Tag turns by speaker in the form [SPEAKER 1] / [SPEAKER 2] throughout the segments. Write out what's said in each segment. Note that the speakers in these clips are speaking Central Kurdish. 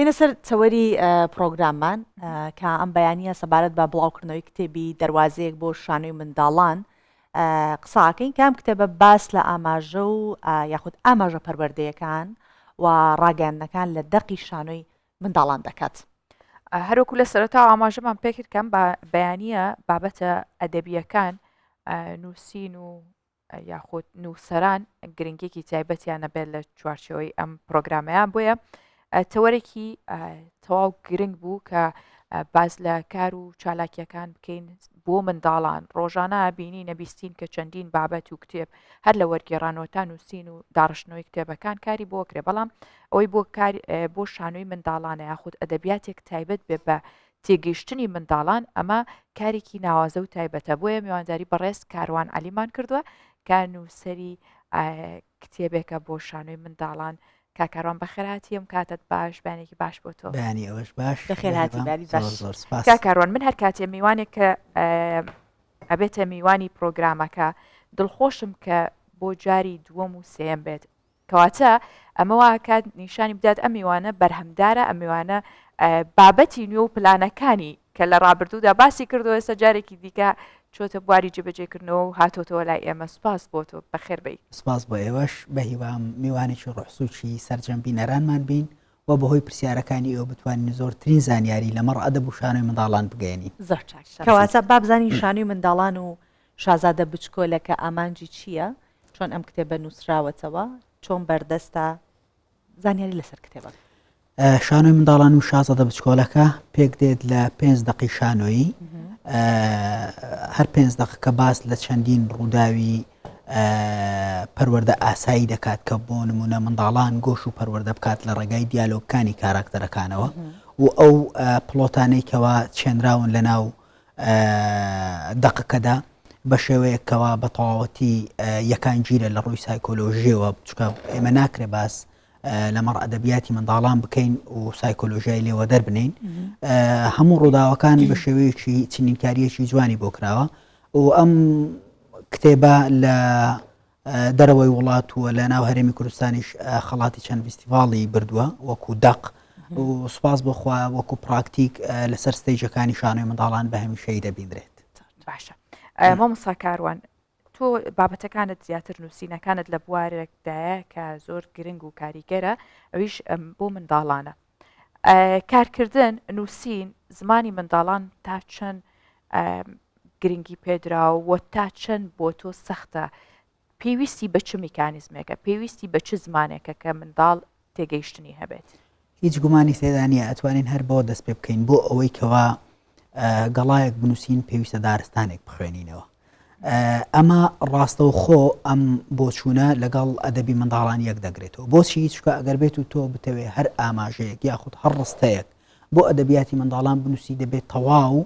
[SPEAKER 1] دێنە سەر تەوەری پرۆگراممان کە ئەم بەیانیە سەبارەت بە بڵاوکردنەوەی کتێبی دەروازەیەک بۆ شانۆی منداڵان قساکەین کام کتێبە باس لە ئاماژە و یاخود ئاماژە پەروەردەیەکان و ڕاگەیاندنەکان لە دەقی شانۆی منداڵان دەکات.
[SPEAKER 2] هەروەکو لە سەرەتا ئاماژەمان پێکرد کەم بە بەیانیە بابەتە ئەدەبیەکان نووسین و یاخود نووسەران گرنگیەکی تایبەتیان نەبێت لە چوارچێوەی ئەم پرۆگرامەیان بۆیە تەوەرێکی تەواو گرنگ بوو کە باز لە کار و چالاکیەکان بکەین بۆ منداڵان ڕۆژانە بینی نەبیستین کە چەندین بابەت و کتێب هەر لە وەرگێڕانەوە تا نووسین و داڕشتنەوەی کتێبەکان کاری بۆ کرێ بەڵام ئەوەی بۆ کار بۆ شانۆی منداڵانە یاخود ئەدەبیاتێک تایبەت بێ بە تێگەیشتنی منداڵان ئەمە کارێکی ناوازە و تایبەتە بۆیە میوانداری بەڕێز کاروان عەلیمان کردووە کە نووسەری کتێبێکە بۆ شانۆی منداڵان کاک کاروان بەخێرهاتی ئەم کاتت باش بەیانێکی باش بۆ تۆ
[SPEAKER 3] بەیانی ئەوەش باش
[SPEAKER 1] بەخێرهاتی بەیانی باش
[SPEAKER 3] زۆر زۆر سپاس
[SPEAKER 2] کاک کاروان من هەر کاتێ میوانێک کە ئەبێتە میوانی پرۆگرامەکە دڵخۆشم کە بۆ جاری دووەم و سێیەم بێت کەواتە ئەمە وا ئەکات نیشانی بدات ئەم میوانە بەرهەمدارە، ئەم میوانە بابەتی نوێ و پلانەکانی کە لە ڕابردوودا باسی کردووە ئێستا جارێکی دیکە چۆتە بواری جێبەجێکردنەوە و هاتۆتەوە لای ئێمە سوپاس بۆ تۆ بەخێر بێی.
[SPEAKER 3] سپاس بۆ ئێوەش، بەهیوام میوانێکی ڕۆحسووکی سەرجەم بینەرانمان بین و بەهۆی پرسیارەکانی ئێوە بتوانین زۆرترین زانیاری لەمەڕ ئەدەب و شانۆی منداڵان بگەیەنین.
[SPEAKER 1] زۆر چاک. کەواتە با بزانین شانۆی منداڵان و شازادە بچکۆلەکە ئامانجی چییە؟ چۆن ئەم کتێبە نووسراوەتەوە؟ چۆن بەردەستە؟ زانیاری لەسەر کتێبەکە.
[SPEAKER 3] شانۆی منداڵان و شازادە بچکۆلەکە پێک دێت لە پێنج دەقی شانۆیی هەر پێنج دەقەکە باس لە چەندین ڕووداوی پەروەردە ئاسایی دەکات کە بۆ نمونە منداڵان گۆش و پەروەردە بکات لە ڕێگای دیالۆگکانی کاراکتەرەکانەوە و ئەو پڵۆتانەی کەوا چێنراون لە ناو دەقەکەدا بە شێوەیەک کەوا بە تەواوەتی یەکانگیرە لە ڕووی سایکۆلۆژیەوە چکە ئێمە ناکرێ باس لەمەڕ ئەدەبیاتی منداڵان بکەین و سایکۆلۆژیای لێوە دەربنین هەموو ڕووداوەکان بە شێوەیەکی چنینکاریەکی جوانی بۆ کراوە و ئەم کتێبە لە دەرەوەی وڵات و لە ناو هەرێمی کوردستانیش خەڵاتی چەند ڤیستیڤاڵی بردووە وەکو دەق و سوپاس بۆ خوا وەکو پراکتیک لەسەر ستەیجەکانی شانۆی منداڵان بە هەمیشەیی دەبیندرێت.
[SPEAKER 2] باشە مامۆستا کاروان تۆ بابەتەکانت زیاتر نووسینەکانت لە بوارێکدایە کە زۆر گرنگ و کاریگەرە ئەویش بۆ منداڵانە کارکردن نووسین زمانی منداڵان تا چەند گرنگی پێدراوە و تا چەند بۆ تۆ سەختە پێویستی بە چ میکانیزمێکە پێویستی بە چ زمانێکە کە منداڵ تێگەیشتنی هەبێت؟
[SPEAKER 3] هیچ گومانی تێدا نییە ئەتوانین هەر بەوە دەست پێ بکەین بۆ ئەوەی کەوا گەڵایەک بنووسین پێویستە دارستانێک بخوێنینەوە ئەمە ڕاستەوخۆ ئەم بۆچوونە لەگەڵ ئەدەبی منداڵان یەک دەگرێتەوە بۆچی چکە ئەگەر بێت و تۆ بتەوێ هەر ئاماژەیەک یاخود هەر ڕستەیەک بۆ ئەدەبیاتی منداڵان بنووسی دەبێت تەواو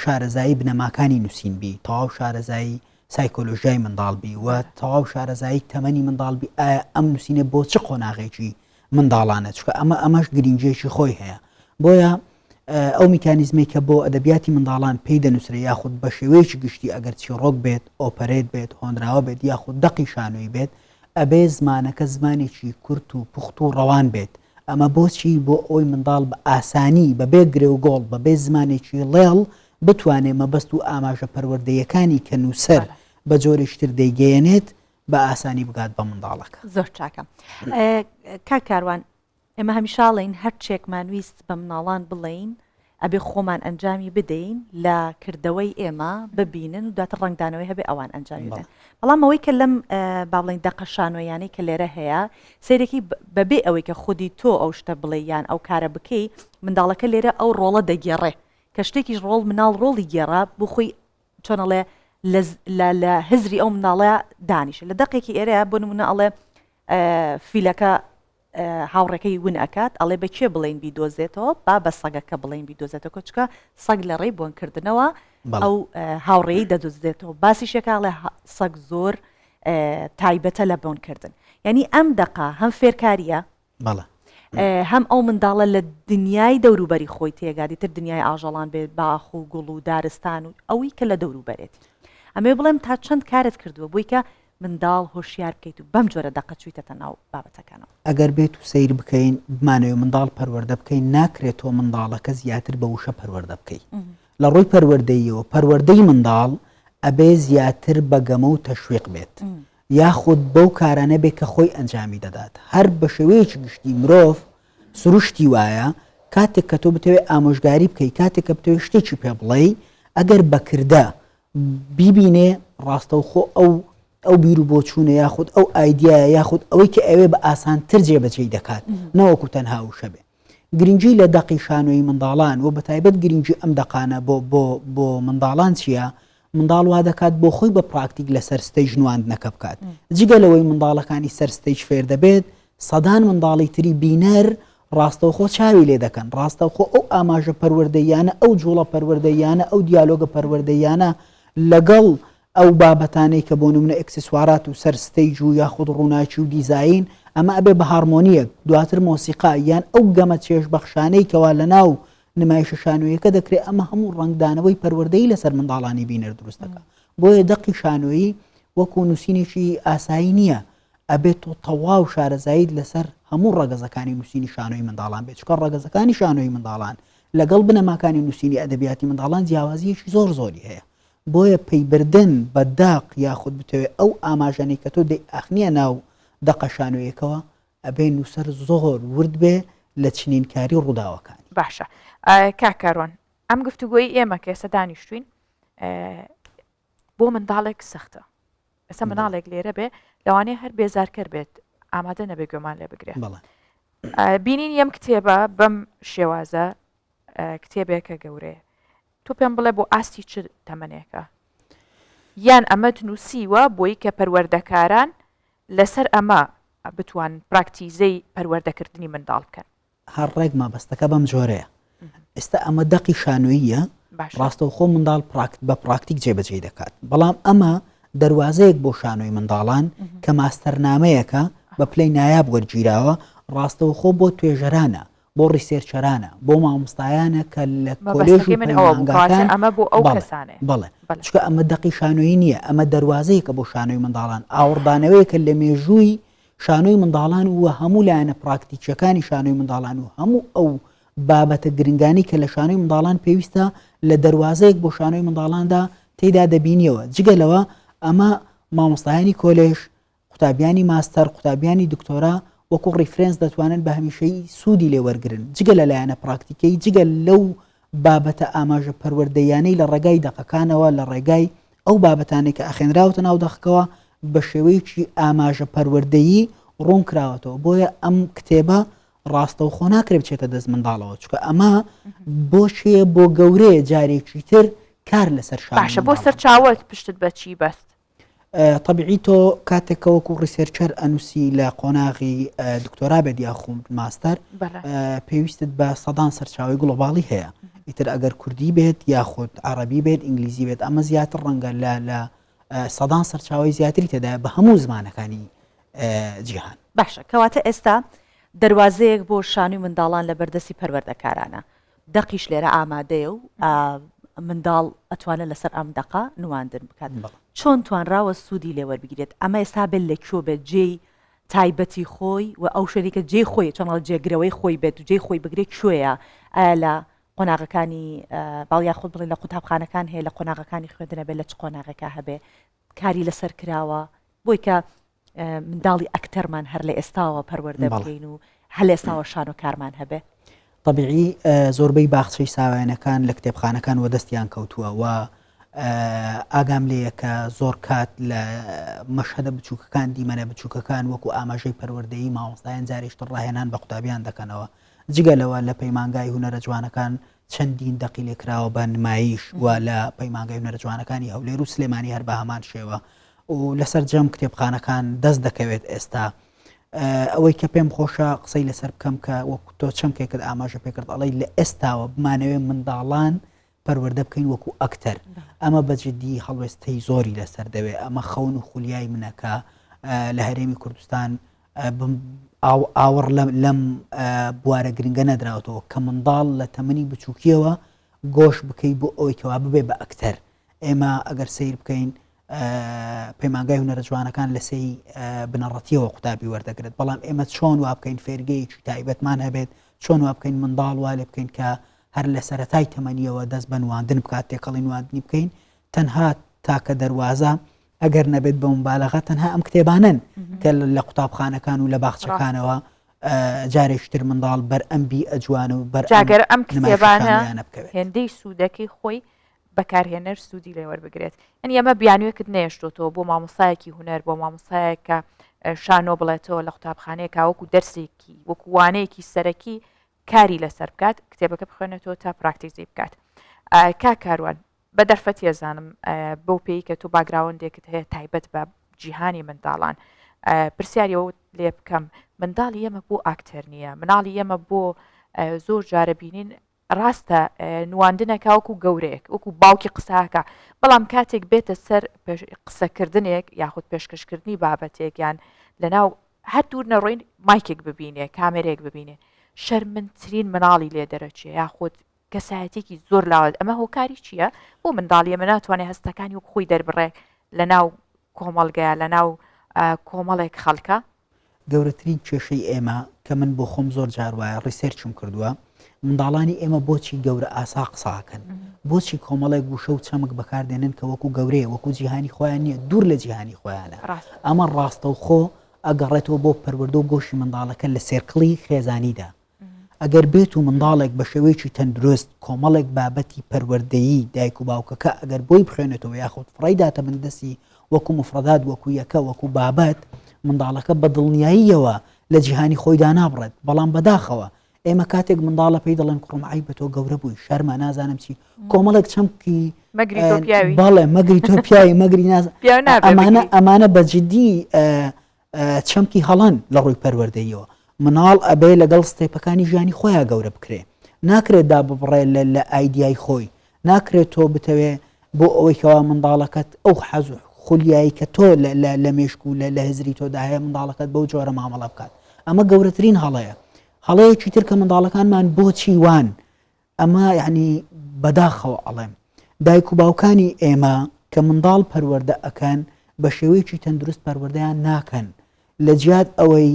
[SPEAKER 3] شارەزایی بنەماکانی نووسین بی تەواو شارەزایی سایکۆلۆژیای منداڵ بی و تەواو شارەزایی تەمەنی منداڵ بی ئایا ئەم نووسینە بۆ چ قۆناغێکی منداڵانە چکە ئەمە ئەمەش گرنگیەکی خۆی هەیە بۆیە ئەو میکانیزمەی کە بۆ ئەدەبیاتی منداڵان پێی دەنووسرێ یاخود بە شێوەیەکی گشتی ئەگەر چیڕۆک بێت ئۆپەرێت بێت هۆنراوە بێت یاخود دەقی شانۆی بێت ئەبێ زمانەکە زمانێکی کورت و پوخت و ڕەوان بێت ئەمە بۆچی بۆ ئەوەی منداڵ بە ئاسانی بەبێ گرێ و گۆڵ بەبێ زمانێکی ڵێڵ بتوانێ مەبەست و ئاماژە پەروەردەییەکانی کە نووسەر بە جۆرێکی تر دەیگەیەنێت بە ئاسانی بگات بە منداڵەکە.
[SPEAKER 1] زۆر چاکە کاک کاروان ئێمە هەمیشە ئەڵێین هەرچێکمان ویست بە مناڵان بڵێین ئەبێ خۆمان ئەنجامی بدەین لە کردەوەی ئێمە ببینن و دواتر ڕەنگدانەوەی هەبێ ئەوان ئەنجامی بدەن بەڵام ئەوەی کە لەم با بڵێین دەقە شانۆیانەی کە لێرە هەیە سەیرێکی بەبێ ئەوەی کە خودی تۆ ئەو شتە بڵێ یان ئەو کارە بکەی منداڵەکە لێرە ئەو ڕۆڵە دەگێڕێ کە شتێکیش ڕۆڵ مناڵ ڕۆڵی گێڕا بۆ خۆی چۆن ئەڵێ لە لە هزری ئەو مناڵە دانیشە لە دەقێکی ئێرە بۆ نمونە ئەڵێ فیلەکە هاوڕێکەی ون ئەکات ئەڵێ بە کێ بڵێین بیدۆزێتەوە با بە سەگەکە بڵێین بیدۆزێتەوە کۆچکە سەگ لە ڕێی بۆنکردنەوە ئەو هاوڕێی دەدۆزێتەوە باسیشێکە ئەڵێ سەگ زۆر تایبەتە لە بۆنکردن یعنی ئەم دەقە هەم فێرکاریە
[SPEAKER 3] بەڵێ
[SPEAKER 1] هەم ئەو منداڵە لە دنیای دەوروبەری خۆی تێگا دیتر دنیای ئاژەڵان بێت باخ و گوڵ و دارستان و ئەوی کە لە دەوروبەرێتی ئەمێ بڵێم تا چەند کارت کردووە بۆی کە. منداڵ هۆشیار بکەیت و بەم جۆرە دەقە چوویتەتە ناو بابەتەکانەوە؟
[SPEAKER 3] ئەگەر بێت و سەیر بکەین بمانەوێ منداڵ پەروەردە بکەین ناکرێت تۆ منداڵەکە زیاتر بە وشە پەروەردە بکەی لە ڕووی پەروەردەییەوە پەروەردەی منداڵ ئەبێ زیاتر بە گەمە و تەشویق بێت یاخود بەو کارانە بێت کە خۆی ئەنجامی دەدات هەر بە شێوەیەکی گشتی مرۆڤ سروشتی وایە کاتێک کە تۆ بتەوێت ئامۆژگاری بکەی کاتێک کە بتەوێت شتێکی پێ بڵێی ئەگەر بەکردە بیبینێ ڕاستەوخۆ ئەو ئەو بیر و بۆچوونە یاخود ئەو ئایدیایە یاخود ئەوەی کە ئەوێ بە ئاسانتر جێبەجێی دەکات نەوەکو تەنها وشە بێ. گرنگی لە دەقی شانۆیی منداڵان و بەتایبەت گرنگی ئەم دەقانە بۆ بۆ بۆ منداڵان چییە؟ منداڵ وا دەکات بۆ خۆی بە پراکتیک لەسەر stage نواندنەکە بکات. جگە لەوەی منداڵەکانی سەر stage فێر دەبێت، سەدان منداڵی تری بینەر ڕاستەوخۆ چاوی لێ دەکەن، ڕاستەوخۆ ئەو ئاماژە پەروەردەییانە، ئەو جوڵە پەروەردەییانە، ئەو دیالۆگە پەروەردەییانە لەگەڵ ئەو بابەتانەی کە بۆ نمونە ئێکسسوارات و سەر stage و یاخود ڕووناکی و دیزاین، ئەمە ئەبێ بە هارمۆنییەک، دواتر مۆسیقا یان ئەو گەمە چێژبەخشانەی کەوا لەناو نمایشە شانۆییەکە دەکرێ، ئەمە هەموو ڕەنگدانەوەی پەروەردەیی لەسەر منداڵانی بینەر دروست دەکا. بۆیە دەقی شانۆیی وەکوو نووسینێکی ئاسایی نییە، ئەبێت تۆ تەواو شارەزاییت لەسەر هەموو ڕەگەزەکانی نووسینی شانۆی منداڵان بێت، چونکە ڕەگەزەکانی شانۆی منداڵان لەگەڵ بنەماکانی نووسینی ئەدەبیاتی منداڵان جیاوازییەکی زۆر زۆری هەیە. بۆیە پەیبردن بە دەق یاخود بتەوێ ئەو ئاماژانەی کە تۆ دەیئاخنیە ناو دەقە شانۆیەکەوە ئەبێ نووسەر زۆر ورد بێ لە چنینکاری ڕووداوەکانی.
[SPEAKER 2] باشە کاک کاروان ئەم گفتوگۆی ئێمە کە ئێستا دانیشتوین بۆ منداڵێک سەختە ئێستا مناڵێک لێرە بێ لەوانەیە هەر بێزارکەر بێت ئامادە نەبێ گوێمان لێ بگرێ بینین یەم کتێبە بەم شێوازە کتێبێکە گەورەیە تۆ پێم بڵێ بۆ ئاستی چ تەمەنێکە؟ یان ئەمەت نووسیوە بۆی کە پەروەردەکاران لەسەر ئەمە بتوان پراکتیزەی پەروەردەکردنی منداڵ بکەن؟
[SPEAKER 3] هەر ڕێک مەبەستەکە بەم جۆرەیە. ئێستا ئەمە دەقی شانۆییە، ڕاستەوخۆ منداڵ بە پراکتیک جێبەجێی دەکات. بەڵام ئەمە دەروازەیەک بۆ شانۆی منداڵان کە ماستەرنامەیەکە بە پلەی نایاب وەرگیراوە، ڕاستەوخۆ بۆ توێژەرانە، بۆ researcher انە، بۆ مامۆستایانە کە لە کۆلێژ و
[SPEAKER 2] مەبەستەکەی من ئەوە بوو کەواتە
[SPEAKER 3] پەیمانگاکان
[SPEAKER 2] ئەمە بۆ ئەو
[SPEAKER 3] بەڵێ
[SPEAKER 2] کەسانەیە.
[SPEAKER 3] بەڵێ
[SPEAKER 2] بەڵێ.
[SPEAKER 3] چونکە ئەمە دەقی شانۆیی نییە، ئەمە دەروازەیەکە بۆ شانۆی منداڵان، ئاوڕدانەوەیەکە لە مێژووی شانۆی منداڵان و هەموو لایەنە پراکتیکییەکانی شانۆی منداڵان و هەموو ئەو بابەتە گرنگانەی کە لە شانۆی منداڵان پێویستە لە دەروازەیەک بۆ شانۆی منداڵاندا تێیدا دەبینیەوە. جگە لەوە ئەمە مامۆستایانی کۆلێژ، قوتابیانی ماستەر، قوتابیانی دکتۆرا وەکو reference دەتوانن بە هەمیشەیی سوودی لێ وەرگرن، جگە لە لایەنە پراکتیکەی، جگە لەو بابەتە ئاماژە پەروەردەییانەی لە ڕێگای دەقەکانەوە، لە ڕێگای ئەو بابەتانەی کە ئاخێنراوەتە ناو دەقەکەوە بە شێوەیەکی ئاماژە پەروەردەیی ڕوون کراوەتەوە، بۆیە ئەم کتێبە ڕاستەوخۆ ناکرێت بچێتە دەست منداڵەوە، چونکە ئەمە بۆ کێیە؟ بۆ گەورەیە جارێکی تر کار لەسەر شانۆی
[SPEAKER 2] باشە بۆ
[SPEAKER 3] منداڵان بکات.
[SPEAKER 2] سەرچاوەت پشتت بە چی بەست؟
[SPEAKER 3] تەبیعی تۆ کاتێک کە وەکو researcher ئەنووسی لە قۆناغی دکتۆرا بێت یاخود ماستەر پێویستت بە سەدان سەرچاوی global ی هەیە ئیتر ئەگەر کوردی بێت یاخود عربی بێت ئینگلیزی بێت ئەمە زیاتر ڕەنگە لە لە سەدان سەرچاوی زیاتری تێدا بە هەموو زمانەکانی جیهان
[SPEAKER 1] باشە کەواتە ئێستا دەواازەیەک بۆ شانوی منداڵان لە بەردەستی پەروەردەکارانە دەقیش لێرە ئامادەیە و منداڵ ئەتوانێت لەسەر ئەم دەقە نواندن بکات چۆن توانراوە سوودی لێ وەربگیرێت ئەمە ئێستا بێت لە کوێ بێت جێی تایبەتی خۆی و ئەو شوێنی کە جێی خۆی چۆنڵ جێگرەوەی خۆی بێت و جێی خۆی بگرێت کوێیە ئایا لە قۆناغەکانی باڵ یاخود بڵێ لە قوتابخانەکان هەیە لە قۆناغەکانی خوێندنە بێت لە چ قۆناغێکا هەبێ کاری لەسەر کراوە بۆی کە منداڵی ئەکتەرمان هەر لە ئێستاوە پەروەردە بکەین و هەر لە ئێستاوە شانۆکارمان هەبێ؟
[SPEAKER 3] تەبیعی زۆربەی باخچەی ساوایانەکان لە کتێبخانەکان وەدەستیان کەوتووە و ئاگام لێیە کە زۆر کات لە مەشهەدە بچووکەکان دیمەنە بچووکەکان وەکو ئاماژەی پەروەردەیی مامۆستایان جارێکتر ڕاهێنان بە قوتابیان دەکەنەوە جگە لەوە لە پەیمانگای هونەرە جوانەکان چەندین دەقی لێکراوە بە نمایش و لە پەیمانگای هونەرە جوانەکانی هەولێر و سلێمانی هەر بە هەمان شێوە و لەسەر جەم کتێبخانەکان دەست دەکەوێت ئێستا ئەوەی کە پێم خۆشە قسەی لەسەر بکەم کە وەکو تۆ چەمکێکت ئاماژە پێکرد ئەڵێی لە ئێستاوە بمانەوێ منداڵان پەروەردە بکەین وەکو ئەکتەر ئەمە بە جدی هەڵوێستەی زۆری لەسەر دەوێ ئەمە خەون و خولیای منە کە لە هەرێمی کوردستان ئاوڕ لەم بوارە گرنگە نەدراوەتەوە کە منداڵ لە تەمەنی بچووکیەوە گۆش بکەی بۆ ئەوەی کەوا ببێ بە ئەکتەر ئێمە ئەگەر سیر بکەین. پەیمانگای هونەرە جوانەکان لە سێی بنەڕەتیەوە قوتابی وەردەگرێت بەڵام ئێمە چۆن وا بکەین فێرگەیەکی تایبەتمان هەبێت چۆن وا بکەین منداڵ وا لێ بکەین کە هەر لە سەرەتای تەمەنیەوە دەست بە نواندن بکات تێکەڵی نواندنی بکەین تەنها تاکە دەروازە ئەگەر نەبێت بە مبالغە تەنها ئەم کتێبانن کە لە قوتابخانەکان و لە باخچەکانەوە جارێکتر منداڵ بەر ئەم بی ئەجوان و بەر
[SPEAKER 2] جاگەر ئەم کتێبانە هێندەی سوودەکەی خۆی بەکارهێنەر سوودی لێ وەربگرێت یعنی ئەمە بیانوێکت نێشتۆتەوە بۆ مامۆسایەکی هونەر بۆ مامۆسایەک کە شانۆ بڵێتەوە لە قوتابخانەیەکا وەکو دەرسێکی وەکو وانەیەکی سەرەکی کاری لەسەر بکات کتێبەکە بخوێنێتەوە تا پراکتیزی بکات کاک کاروان بە دەرفەتی ئەزانم بەو پێی کە تۆ باگراوەندێکت هەیە تایبەت بە جیهانی منداڵان پرسیاری ئەوە لێ بکەم منداڵی ئێمە بۆ ئاکتەر نییە مناڵی ئێمە بۆ زۆر جارە بینین ڕاستە نواندنەکە وەکو گەورەیەک وەکو باوکی قساکە بەڵام کاتێک بێتە سەر قسەکردنێک یاخود پێشکەشکردنی بابەتێک یان لەناو هەر دوور نەڕۆین مایکێک ببینێ کامێرێک ببینێ شەرمنترین مناڵی لێ دەرەچێ یاخود کەسایەتێکی زۆر لاواز ئەمە هۆکاری چییە بۆ منداڵی ئەمە ناتوانێت هەستەکانی وەک خۆی دەربڕێ لە ناو کۆمەڵگەیە لە ناو کۆمەڵێک خەڵکە؟
[SPEAKER 3] گەورەترین کێشەی ئێمە کە من بۆ خۆم زۆر جار وایە research م کردووە منداڵانی ئێمە بۆچی گەورە ئاسا قساکەن بۆچی کۆمەڵێک وشە و چەمک بەکاردێنن کە وەکو گەورەیە وەکو جیهانی خۆیان نییە دوور لە جیهانی خۆیانە ئەمە ڕاستەوخۆ ئەگەڕێتەوە بۆ پەروەردە و گۆشی منداڵەکە لە circle ی خێزانیدا ئەگەر بێت و منداڵێک بە شێوەیەکی تەندروست کۆمەڵێک بابەتی پەروەردەیی دایک و باوکەکە ئەگەر بۆی بخوێنێتەوە یاخود فڕێی داتە بن دەستی وەکو مفرەدات وەکو یەکە وەکو بابەت منداڵەکە بە دڵنیاییەوە لە جیهانی خۆی دانابڕێت بەڵام بەداخەوە ئێمە کاتێک منداڵە پێی دەڵێن کوڕم عەیبە تۆ گەورە بووی شەرمە نازانم چی کۆمەڵێک چەمکی
[SPEAKER 2] مەگری تۆ پیاوی
[SPEAKER 3] بەڵێ مەگری تۆ پیاوی مەگری ناز ئەمانە ئەمانە بە جدی چەمکی هەڵەن لە ڕووی پەروەردەییەوە. مناڵ ئەبێ لەگەڵ ستێپەکانی ژیانی خۆیا گەورە بکرێ. ناکرێت داببڕێ لە لە ئایدیای خۆی. ناکرێت تۆ بتەوێ بۆ ئەوەی کەوا منداڵەکەت ئەو حەز و خولیایی کە تۆ لە لە لە مێشک و لە لە هزری تۆدا هەیە منداڵەکەت بەو جۆرە مامەڵە بکات. ئەمە گەورەترین هەڵەیە. هەڵەیەکی تر کە منداڵەکانمان بۆچی وان؟ ئەمە یەعنی بەداخەوە ئەڵێم دایک و باوکانی ئێمە کە منداڵ پەروەردە ئەکەن بە شێوەیەکی تەندروست پەروەردەیان ناکەن لە جیات ئەوەی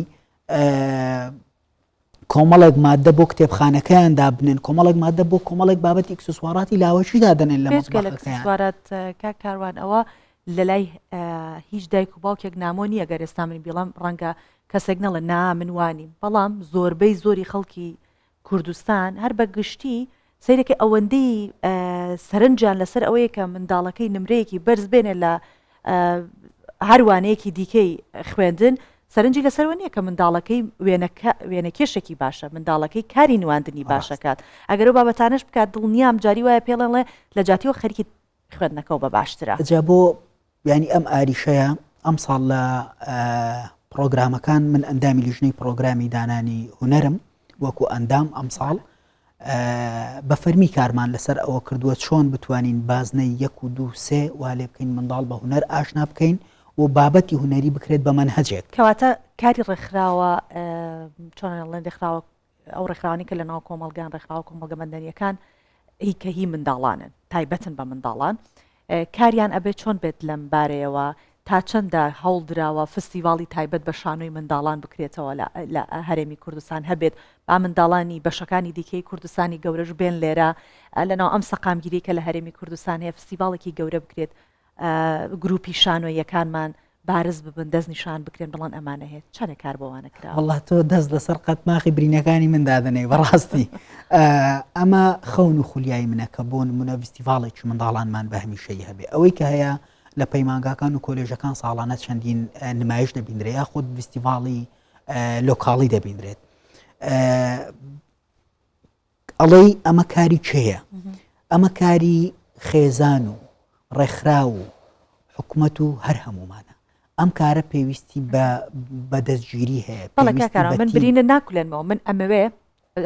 [SPEAKER 3] کۆمەڵێک مادە بۆ کتێبخانەکەیان دابنێن کۆمەڵێک مادە بۆ کۆمەڵێک بابەتی ئیکسسواراتی لاوەکی دادەنێن لە
[SPEAKER 1] ئیکسسوارات کاک کاروان ئەوە لەلای هیچ دایک و باوکێک نامۆ نییە گەر ئێستا من بیڵم ڕەنگە کەسێک نەڵێ نا من وانیم بەڵام زۆربەی زۆری خەڵکی کوردستان هەر بە گشتی سەیرەکەی ئەوەندەی سەرنجیان لەسەر ئەوەیە کە منداڵەکەی نمرەیەکی بەرز بێنێ لە هەر وانەیەکی دیکەی خوێندن سەرنجی لەسەرەوە نییە کە منداڵەکەی وێنەکە وێنەکێشێکی باشە منداڵەکەی کاری نواندنی باشەکات ئەگەر و بابەتانش بکات دڵنیام جاری وایە پێڵێنڵێ لە جاتیەوە خەریکی خوێندنەکەەوە بە باشترە.
[SPEAKER 3] جا بۆ یانی ئەم ئاریشەیە ئەمساڵ لە پڕۆگرامەکان من ئەندامی لیژنەی پڕۆگرامی دانانی هونەرم وەکو ئەندام ئەمساڵ بە فەرمی کارمان لەسەر ئەوە کردووە چۆن بتوانین بازنەی یەک و دوو سێ وا لێ بکەین منداڵ بە هونەر ئاشنا بکەین و بابەتی هونەری بکرێت بە مەنهەجێک.
[SPEAKER 1] کەواتە کاری ڕێکخراوە چۆن ئەڵێن ڕێکخراوە ئەو ڕێکخراوانەی کە لە ناو کۆمەڵگان ڕێکخراوە کۆمەڵگە مەدەنیەکان هی کە هی منداڵانن تایبەتن بە منداڵان کاریان ئەبێ چۆن بێت لەم بارەیەوە تا چەندە هەوڵ دراوە فستیڤاڵی تایبەت بە شانۆی منداڵان بکرێتەوە لە هەرێمی کوردستان هەبێت با منداڵانی بەشەکانی دیکەی کوردستانی گەورەش بێن لێرە لەناو ئەم سەقامگیری کە لە هەرێمی کوردستان هەیە فستیڤاڵێکی گەورە بکرێت گروپی شانۆییەکانمان بارز ببن دەست نیشان بکرێن بڵێن ئەمانە هەیە چەنێ کار بۆ وانە کراوە؟
[SPEAKER 3] وەڵا تۆ دەست لەسەر قەتماخی برینەکانی من دادەنێی بەڕاستی ئەمە خەون و خولیای منە کە بۆ نمونە ڤیستیڤاڵێکی منداڵانمان بە هەمیشەیی هەبێ ئەوەی کە هەیە لە پەیمانگاکان و کۆلێژەکان ساڵانە چەندین نمایش دەبیندرێ یاخود ڤیستیڤاڵی لۆکاڵی دەبیندرێت ئەڵێی ئەمە کاری کێیە؟ ئەمە کاری خێزان و ڕێکخراو و حکومەت و هەر هەمومانە. ئەم کارە پێویستی بە دەستگیری هەیە.
[SPEAKER 1] بەڵێ کاک کاروان من برینە ناکولێنمەوە من ئەمەوێ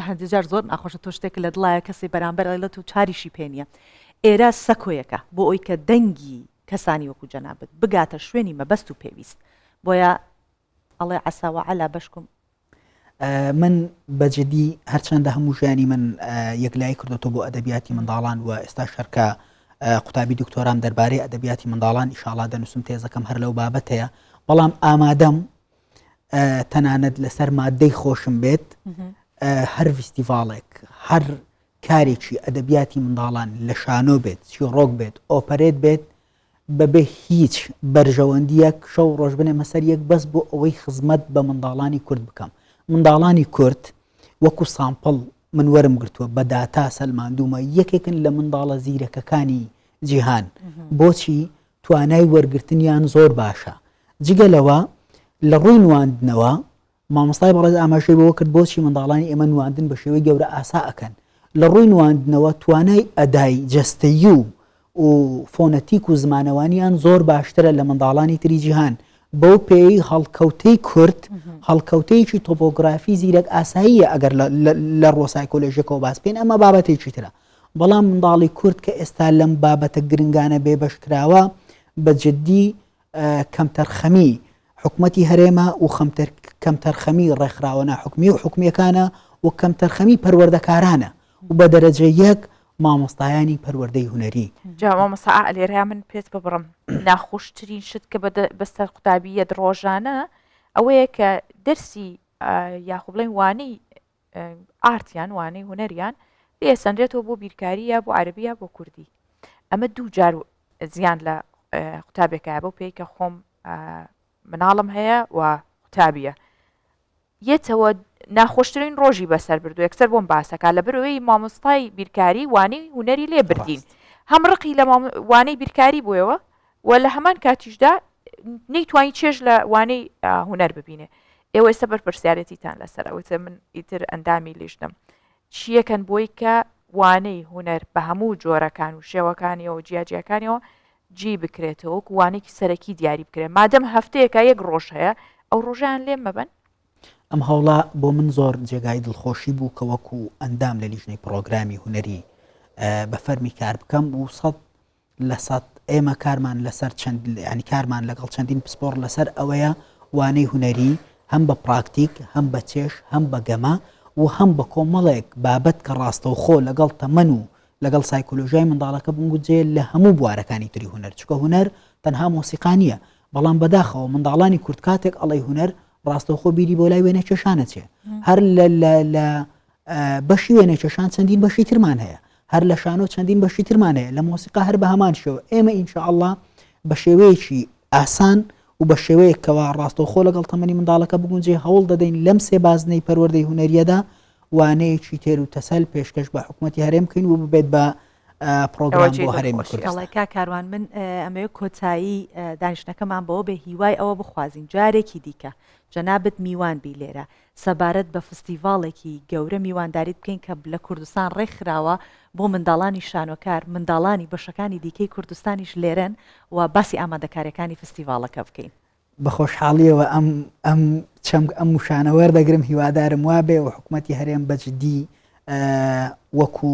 [SPEAKER 1] هەندێک جار زۆر ناخۆشە تۆ شتێک لە دڵایە کەسی بەرامبەر ئەڵێت و چاریشی پێ نییە ئێرە سەکۆیەکە بۆ ئەوی کە دەنگی کەسانی وەکو جەنابت بگاتە شوێنی مەبەست و پێویست بۆیە ئەڵێ عسا وعلا بەشکم
[SPEAKER 3] من بە جدی هەرچەندە هەموو ژیانی من یەکلایی کردوەوە بۆ ئەدەبیاتی منداڵان و ئێستا شەرکە. قوتابی دکتۆرام دەربارەی ئەدەبیاتی منداڵان ئیشاڵا دەنووسم تێزەکەم هەر لەو بابەتەیە بەڵام ئامادەم تەنانەت لەسەر مادەی خۆشم بێت هەر ڤیستیڤاڵێک هەر کارێکی ئەدەبیاتی منداڵان لە شانۆ بێت چیڕۆک بێت ئۆپەرێت بێت بەبێ هیچ بەرژەوەندیەک شەو ڕۆژ بنێمە سەر یەک بەس بۆ ئەوەی خزمەت بە منداڵانی کورد بکەم منداڵانی کورد وەکو سامپڵ من وەرم گرتووە بە داتا سەلماندوومە یەکێکن لە منداڵە زیرەکەکانی جیهان بۆچی توانای وەرگرتنیان زۆر باشە جگە لەوە لە ڕووی نواندنەوە مامۆستای بەڕێز ئاماژەی بەوە کرد بۆچی منداڵانی ئێمە نواندن بە شێوەی گەورە ئاسا ئەکەن لە ڕووی نواندنەوە توانای ئەدای جەستەیی و و فۆنەتیک و زمانەوانیان زۆر باشترە لە منداڵانی تری جیهان بەو پێی هەڵکەوتەی کورد هەڵکەوتەیەکی تۆپۆگرافی زیرەک ئاساییە ئەگەر لە ڕووە سایکۆلۆژیەکەوە باس بکەین ئەمە بابەتێکی ترە بەڵام منداڵی کورد کە ئێستا لەم بابەتە گرنگانە بێبەش کراوە بە جدی کەمتەرخەمی حکومەتی هەرێمە و کەمتەرخەمی ڕێکخراوە ناحکومی و حکومیەکانە و کەمتەرخەمی پەروەردەکارانە و بە دەرەجە یەک مامۆستایانی پەروەردەی هونەری.
[SPEAKER 2] جا مامۆستا ئا لێرەیا من پێت ببڕم ناخۆشترین شت کە بەسەر قوتابی یەت ڕۆژانە ئەوەیە کە دەرسی یاخو بڵێن وانەی ئارتیان وانەی هونەریان لێسەنرێتەوە بۆ بیرکاری یا بۆ عەربی یا بۆ کوردی ئەمە دوو جار زیان لە قوتابێکە بۆ پێی کە خۆم مناڵم هەیە و قوتابیە یەتەوە ناخۆشترین ڕۆژی بەسەر بردو یەکسەر بۆم باسەکە لە برەوەی مامۆستای بیرکاری وانەی هوەری لێ بردین هەم ڕقی لە وانەی بیرکاری بووەوە و لە هەمان کاتیشدا نەیتوانی چێژ لە وانەی هونەر ببینێ. ئێوە ئێستا بەرپرسیارێتیتان لەسەر ئەوەتە من ئیتر ئەندامی لیژنەم. چییەکەن بۆی کە وانەی هونەر بە هەموو جۆرەکان و شێوەکانیەوە و جیاجیاکانیەوە جی بکرێتەوە وەکو وانەیەکی سەرەکی دیاری بکرێت مادەم هەفتەیەکە یەک ڕۆژ هەیە ئەو ڕۆژیان لێم مەبەن.
[SPEAKER 3] ئەم هەوڵە بۆ من زۆر جێگای دڵخۆشی بوو کە وەکو ئەندام لە لیژنەی پڕۆگرامی هونەری بە فەرمی کار بکەم و سەد 100% ئێمە کارمان لەسەر چەند ینی کارمان لەگەڵ چەندین پسپۆڕ لەسەر ئەوەیە وانەی هونەری هەم بە پراکتیک هەم بە چێژ هەم بە گەمە و هەم بە کۆمەڵێک بابەت کە ڕاستەوخۆ لەگەڵ تەمەن و لەگەڵ سایکۆلۆژیای منداڵەکە بگونجێ لە هەموو بوارەکانی تری هونەر چونکە هونەر تەنها مۆسیقا نییە بەڵام بەداخەوە منداڵانی کورد کاتێک ئەڵێی هونەر ڕاستەوخۆ بیری بۆ لای وێنەکێشانە چێ هەر لە لە بەشی وێنەکێشان چەندین بەشی ترمان هەیە هەر لە شانۆ چەندین بەشی ترمان هەیە لە مۆسیقا هەر بە هەمان شێوە ئێمە ئینشاءاللە بە شێوەیەکی ئاسان و بە شێوەیەک کەوا ڕاستەوخۆ لەگەڵ تەمەنی منداڵەکە بگونجێ هەوڵ دەدەین لەم سێ بازنەی پەروەردەی هونەریەدا وانەیەکی تێر و تەسەل پێشکەش بە حکوومەتی هەرێم بکەین و ببێت بە پرۆگرام بۆ هەرێمی کوردستان.
[SPEAKER 1] کاک کاروان من ئەمەوێ کۆتایی دانیشتنەکەمان بەوە بێ هیوای ئەوە بخوازین جارێکی دیکە جەنابت میوان بی لێرە سەبارەت بە فستیڤاڵێکی گەورە میوانداریت بکەین کە لە کوردستان ڕێکخراوە بۆ منداڵانی شانۆکار، منداڵانی بەشەکانی دیکەی کوردستانیش لێرەن و باسی ئامادەکاریەکانی فستیڤاڵەکە بکەین.
[SPEAKER 3] بە خۆشحاڵیەوە ئەم ئەم چەمک ئەم وشانە وەردەگرم هیوادارم وابێ و حکوومەتی هەرێم بە جدی وەکو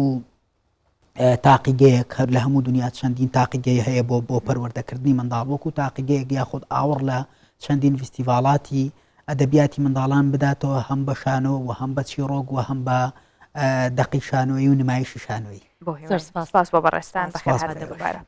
[SPEAKER 3] تاقیگەیەک هەر لە هەموو دنیا چەندین تاقیگەی هەیە بۆ بۆ پەروەردەکردنی منداڵ وەکو تاقیگەیەک یاخود ئاوڕ لە چەندین ڤیستیڤاڵاتی ئەدەبیاتی منداڵان بداتەوە هەم بە شانۆ و هەم بە چیڕۆک و هەم بە دەقی شانۆیی و نمایشی شانۆیی.
[SPEAKER 2] سپاس بۆ بەڕێزتان بەخێرهاتن دووبارە.